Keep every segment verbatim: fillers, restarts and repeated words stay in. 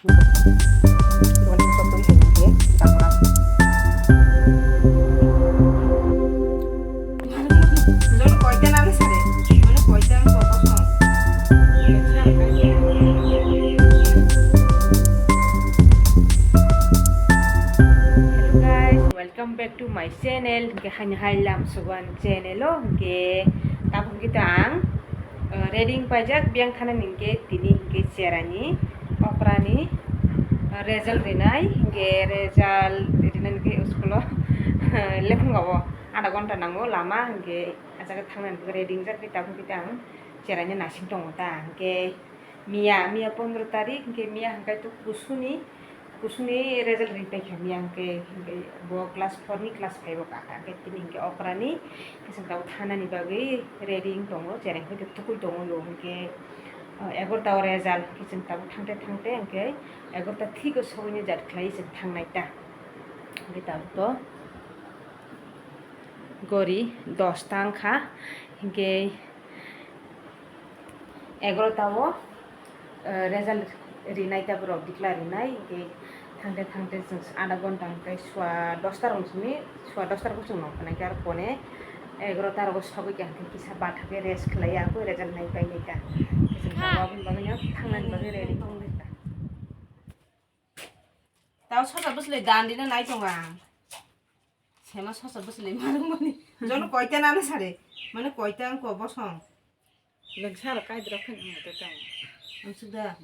Hello guys, welcome back to my channel. Hingke haini hai lam suban channel o hingke tabuk hingke ta ang, eh, ready wng paijak biyang thana hingke tini hingke cherani okrani, eh, result rinai hingke result rinai hingke school o lephang o ada gonta nango lama hingke ajaga thangna hingke ready wngjak hingke tabuk hingke ta ang cherani nasing tongo ta hingke miya, miya pondro tarik hingke miya hingke to kusuni Kusuni result ri paikha miya hingke, hingke bo class four ni class five o kakha, hingke tini hingke okrani, hingke chwng tabuk thanani bagwi ready wng tongo, chereng bai khe tukui tongo, hingke, ah, egarota o result, hingke chwng tabuk thangte thangte hingke egarota thik o sogwi ni jat khlai chwng thangnai ta, hingke tabuk to gori dosta wngkha, hingke. Egarota o, eh, result rinai ta borok declare rinai, hingke thangte thangte chwng ada gonta hingke sua dosta rok simi, sua dosta rok chwng nongkhornai khe, aro pone egarota rogo sogwi khe hingke kisa batha khe rest khlai ya, result nai pai nai ta. Chwng tabuk aboni bagwi no thangnani bagwi ready tongnai ta. Tao sosa bwswlwi dan rina nai tongo ang. Sema sosa bwswlwi manung mani. Jono koita nana sare. Mane koita ang ko bosong. Lengsa rok kai drok khen ang to tang. Ang suda.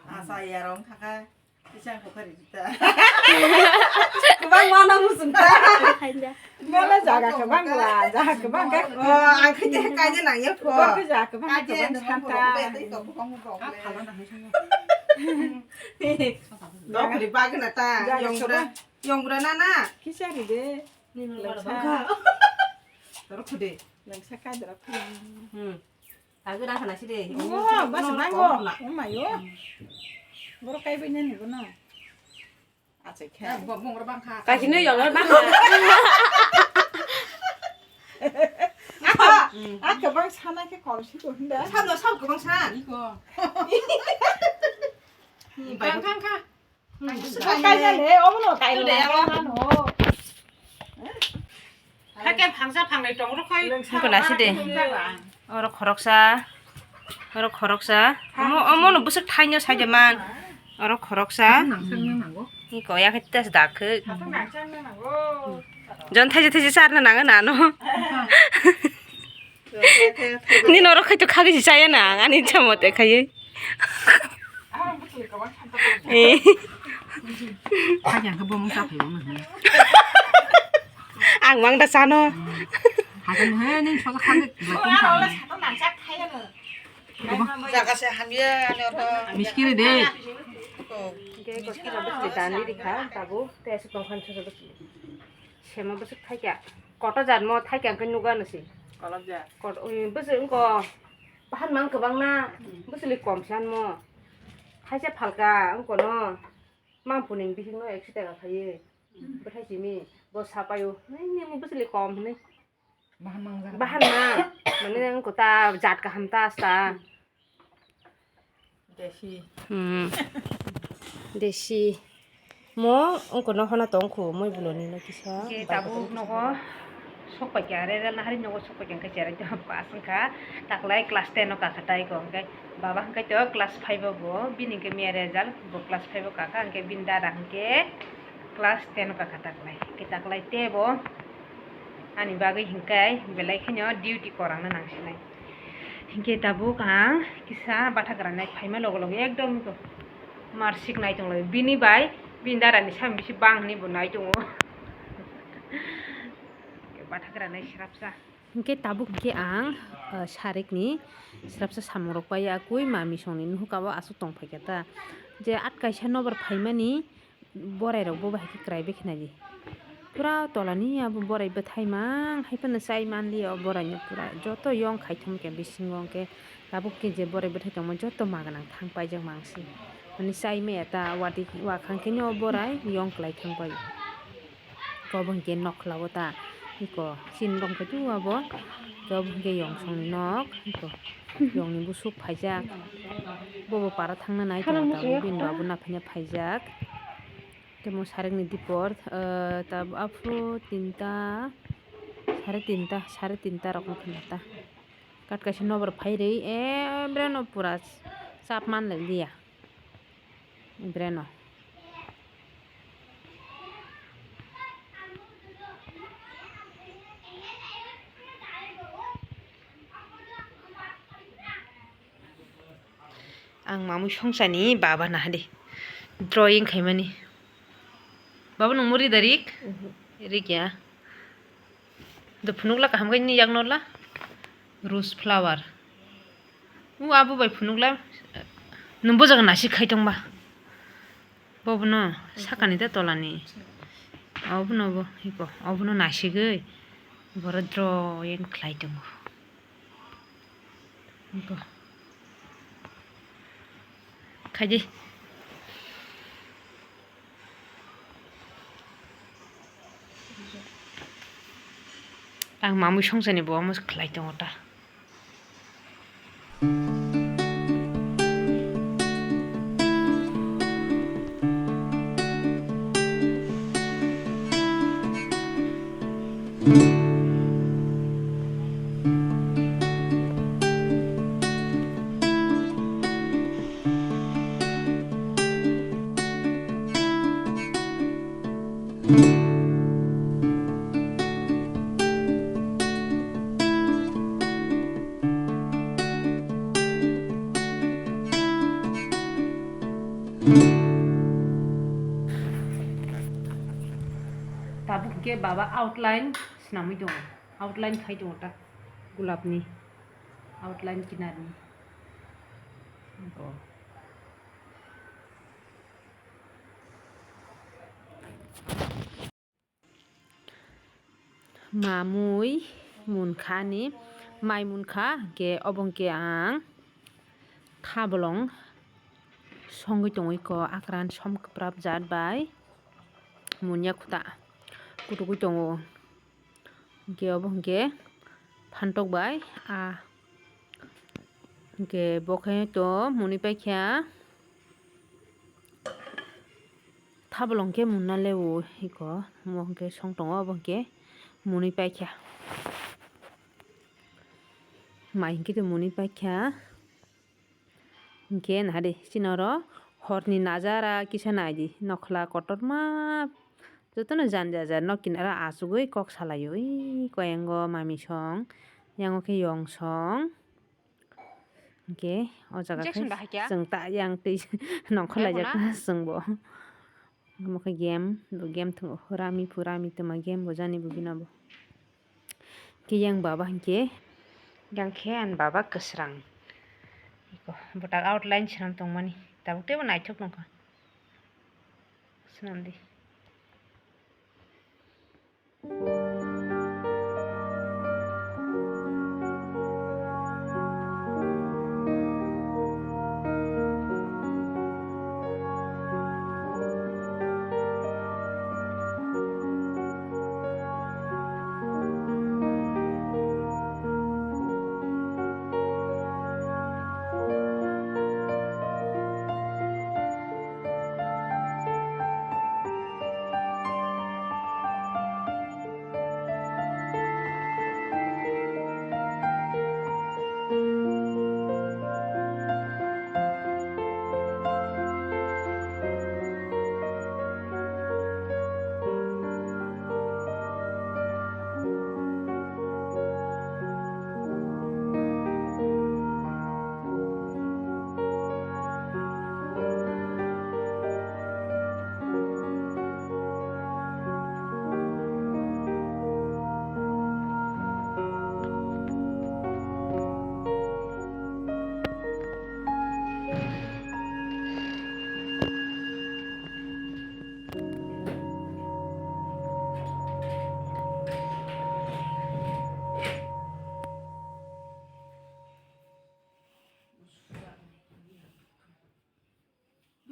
Asa ya rong thaka. Isa ko kari ta. Kubang mana musung ta. Mala jaga kwbang la, jaga kwbang khe. Oh, ang khe je kaje nang ya pho. Kwbang khe jaga kwbang, kaje kwbang nang santa. Pho, bai tei kok bokong bokong. Ka phala nang sanga. Dok ri bag na ta. Jaga yong bra, kwbang. Yong bra na na. Kisa ri de. Ni no bra bang kha. Tor khu de. Langsa ka dra khu. Hmm. Agi ra khana si de. Oh, bas bang go. Oh my oh. Borok kai bai nani go na. Achai khe. Kakino yongna bang. Aka bang sana khe kom si ko hunda. Sano sab ko bang sana. Iko. Bang kang ka. Kaya le, obo no kaya le. Hake phangsa phangnai tong rok khai. Hingko nasi de. Oro khoroksa, oro khoroksa. Omo, omo no bwswk thaino saida man. Oro khoroksa. Ni koya khe tas dak khe. Jon thaise thaise charna nango nano. Ni norok khai to khagwi si chaya na, ani chamo te khaiwi. Eh. Hajan khe bomong cha phaibo no hwnwi. Ang mang da chano. Hajan he ning sosa khagwi belai tong kha. Jaga se hamya ani oro. Miskiri de. Hingke koskira bwswk dandi rikha tabuk tei aswk tongkha sosa bwswk. Sema bwswk thaikya. Koto jat mo thaikya hwnkhe nukgano se. Kolok jat. Kot-, um, bwswk wngko. Bahan mang kwbang na. Hmm. Bwswk li kom se anmo. Thaisa phalka wngko no. Mampuni bising no ekso taka khaiwi. Hmm. Bwthai simi. Bo sapaio. Nini mo bwswk li kom hwnwi. Bahan mang jak. Bahan mang. Mane wngko ta jat kaham ta asta. Desi. Hmm. Desi. Mo wngkha no hona tong kho, moi boloni no kisa. Hingke tabuk nogo sok paikha, result nahari nogo sok paikha, hingke cherai tong pass wngkha, taklai class ten o kakha tai ko, hingke baba hingke to class five o bo, bini hingke miya result, bo class five o kakha, hingke bini dada hingke class ten o kakha taklai, hingke taklai tebo ani bagwi hingke belai kheno duty korang no nang sinai. Hingke tabuk ang kisa bathakra nai phaima logo logo ekdom ko marsik nai tong lai. Bini bai bini dara ni sami bisi bang hinui bo nai tongo. Bathakra nai srapsa. Hingke tabuk hingke ang, eh, sarik ni srapsa samung rok pai ya, kui mami song ni nuhuka o aswk tong phaikha ta. Je at kaisa nobar phaimani, borai rok bo bahai khe kwrai bai khnai di. Pura tola ni abo borai bwthai mang hai phano chai man li o borai no pura joto yong khai thung khe bisingo hwnkhe tabuk khe je borai bwthai tongma joto ma gwnang thang paijak mang se. Mani chai maya ta wadi wakhang khe ni o borai yong kwlai thang pai. Kobong khe nok khwla o ta iko sin rong khe tu abo khe obo hwnkhe yong song ni nok iko yong ni busuk phaijak. Bobo para thangna nai tongo tabuk bini babu naphanya phaijak. Temo sarekni dipor, ah, tab-, aphuru tinta, sare tinta, sare tinta rok wngkha ta. Kat kaisa nobar phairwi, ebreno pura chap manlai liya. Ebreno. Ang mamui songsani baba nahadi drawing khaimani. Baba, nung muri da rik? Mhm. Rik ya. Do phunukla kaham khe ni yakno la. Rose flower. U abu bai phunukla. Nung bo jaga nasik khai tongba. Bobo no sakani da tolani. Obo no bo hiko. Obo no nasigwi. Boro drawing khlai tongo. Iko. Khaidi. Ang mamui songsani bo omo khlai tongo ta. Tabuk khe baba outline swnamwi tongo, outline khai tongo ta gulabni outline kinarni. Mamui munkha ni, mai munkha, hwnkhe obo hwnkhe ang thabolong songwi tongwi ko, akran som kwprap jat bai munya khuta kutukwi tongo. Hwnkhe obo hwnkhe phantok bai, ah, hwnkhe bo khe to mwnwi paikha. Thabolong khe munna lebu hiko, omo hwnkhe song tongo, obo hwnkhe mwnwi paikha. Mai hwnkhe to mwnwi paikha. Hwnkhe nahadi, chini oro horni najara kisa naidi, nokhla kotorma jotono jani jani jani nok kinaro achugwi kok salaio, ui koyengo mamisong, yango khe yongsong. Hwnkhe o jaga khe chwng ta yang twi nongkhor laijak ta chwngbo. Omo khe game, bo game thwngo, rami phu rami twma game bo jani bo bino bo. Khe yang baba hwnkhe, yang khe ani baba kwsrang. Iko, bwtak outline swnam tongmani. Tabuk teibo naithok nungkha. Swnam di.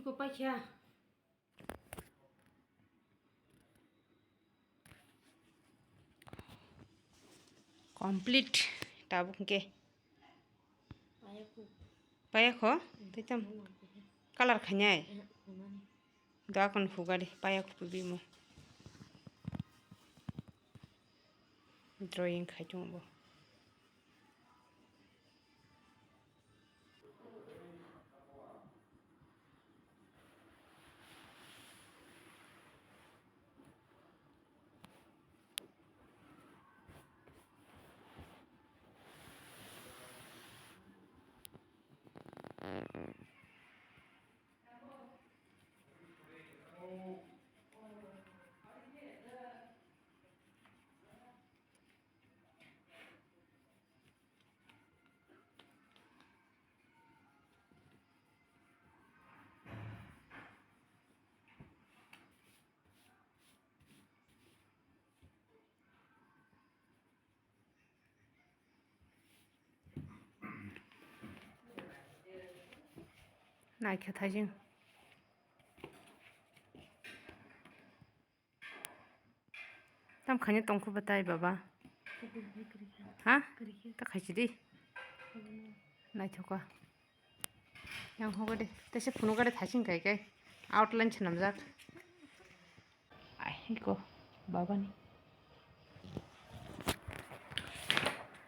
Biko paikha. Complete tabuk hwnkhe. Paya kho, tei tam. Color khainai. Da kon hugari, paya kho bimo. Drawing khai tongo bo. Naikhe thaijing. Tam khaina tongkhu batai baba. Ha? Ta khaisi di. Naithoka. Yang hogo de. Tese phunukha de thaising kai kai. Outline swnamjak. Ai, hiko, babani.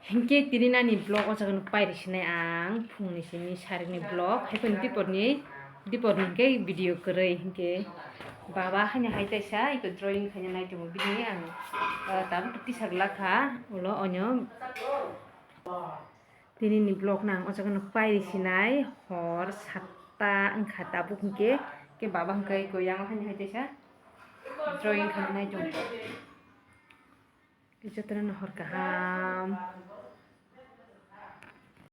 Hinkhe tini nani vlog o jaga no pairi sinai ang phungni simi sarikni vlog. Haikhe dipor ni, dipor ni hinkhe video kwrwi hinkhe baba haino hai taisa iko drawing khaina nai tongo bini ang, ah, tabuk tisa glakha ulo onyo. Tini ni vlog no ang o jaga no pairi sinai hor satta wngkha tabuk hinkhe, khe baba hinkhe iko yang haino hai taisa drawing khaina nai tongo. Jotono no hor kaham.